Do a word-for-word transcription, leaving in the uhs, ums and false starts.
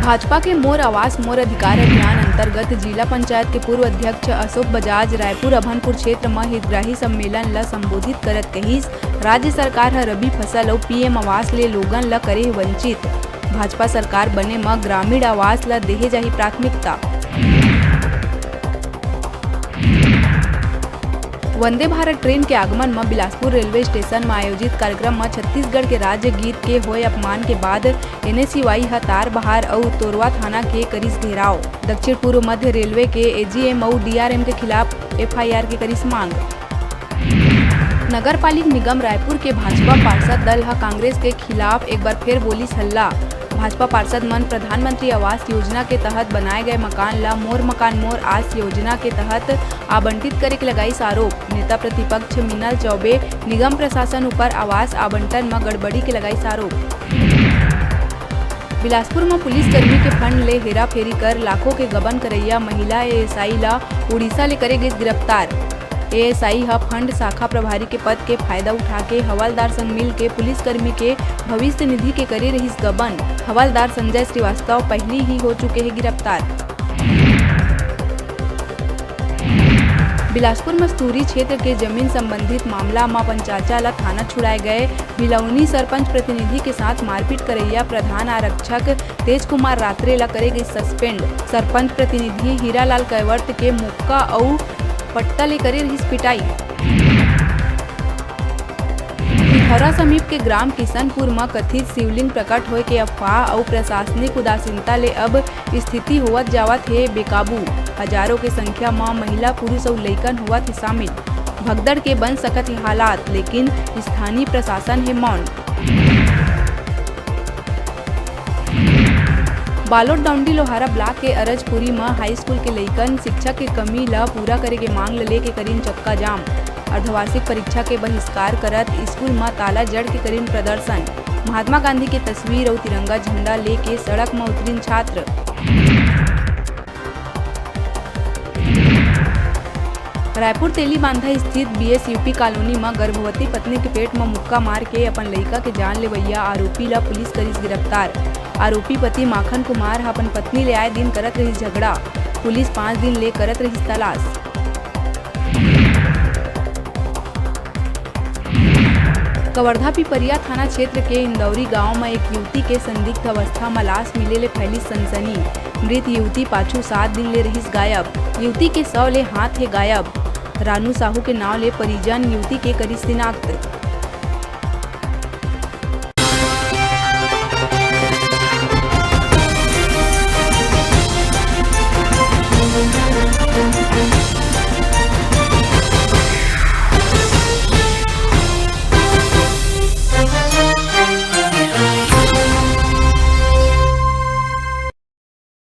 भाजपा के मोर आवास मोर अधिकार अभियान अंतर्गत जिला पंचायत के पूर्व अध्यक्ष अशोक बजाज रायपुर अभनपुर क्षेत्र म हितग्राही सम्मेलन ल संबोधित करत कहिस, राज्य सरकार ह रबी फसल अउ पीएम आवास ले लोगन ल करे हे वंचित। भाजपा सरकार बने म ग्रामीण आवास ल देहे जाही प्राथमिकता। वंदे भारत ट्रेन के आगमन म बिलासपुर रेलवे स्टेशन म आयोजित कार्यक्रम म छत्तीसगढ़ के राज्य गीत के होय अपमान के बाद एनएसयूआई ह तार बहार अउ तोरवा थाना के करिस घेराव। दक्षिण पूर्व मध्य रेलवे के एजीएम अउ डीआरएम के खिलाफ एफआईआर के करिस मांग। नगर पालिक निगम रायपुर के भाजपा पार्षद दल ह कांग्रेस के खिलाफ एक बार फेर बोलिस हल्ला। भाजपा पार्षद मन प्रधानमंत्री आवास योजना के तहत बनाए गए मकान ला मोर मकान मोर आस योजना के तहत आवंटित करे के लगाइस आरोप। नेता प्रतिपक्ष मीनल चौबे निगम प्रशासन ऊपर आवास आवंटन म गड़बड़ी के लगाइस आरोप। बिलासपुर म पुलिसकर्मी के फंड ले हेराफेरी कर लाखों के गबन करइया महिला एएसआई ला उड़ीसा ले करे गिस गिरफ्तार। एएसआई ह फंड शाखा प्रभारी के पद के फायदा उठाके हवलदार संग मिलके पुलिसकर्मी के भविष्य निधि के करे रहिस गबन। हवलदार संजय श्रीवास्तव पहिली ही हो चुके हे गिरफ्तार। बिलासपुर मस्तूरी क्षेत्र के जमीन संबंधित मामला म अपन चाचा ल थाना छुड़ाए गए बिलौनी सरपंच प्रतिनिधि के साथ मारपीट करइया प्रधान आरक्षक तेज कुमार रात्रे ल करे गई सस्पेंड। सरपंच प्रतिनिधि हीरालाल कैवर्त के मुक्का अउ पट्टा ले करे रहिस पिटाई। पिथौरा समीप के ग्राम किशनपुर म कथित शिवलिंग प्रकट होए के अफवाह अउ प्रशासनिक उदासीनता ले अब स्थिति होवत जावत हे बेकाबू। हजारों के संख्या म महिला, पुरुष अउ लइकन होवत हे शामिल। भगदड़ के बन सकत हे हालात, लेकिन स्थानीय प्रशासन हे मौन। बालोद डौंडी लोहारा ब्लॉक के अरजपुरी म हाई स्कूल के लइकन शिक्षक के कमी ल पूरा करे के मांग ल लेके करिन चक्का जाम। अर्धवार्षिक परीक्षा के बहिष्कार करत स्कूल म ताला जड़ के करिन प्रदर्शन। महात्मा गांधी के तस्वीर अउ तिरंगा झंडा लेके सड़क म उतरिन छात्र। रायपुर तेलीबांधा स्थित बीएसयूपी कॉलोनी म गर्भवती पत्नी के पेट म मुक्का मार के अपन लइका के जान लेवइया आरोपी ल पुलिस करिस गिरफ्तार। आरोपी पति माखन कुमार ह अपन पत्नी ले आए दिन करत रहिस झगड़ा। पुलिस पाँच दिन ले करत रहिस तलाश। कवर्धा पिपरिया थाना क्षेत्र के इंदौरी गांव म एक युवती के संदिग्ध अवस्था म लाश मिले ले फैलिस सनसनी। मृत युवती पाछू सात दिन ले रहिस गायब। युवती के शव ले हाथ हे गायब। रानू साहू के नाव ले परिजन युवती के करिस शिनाख्त।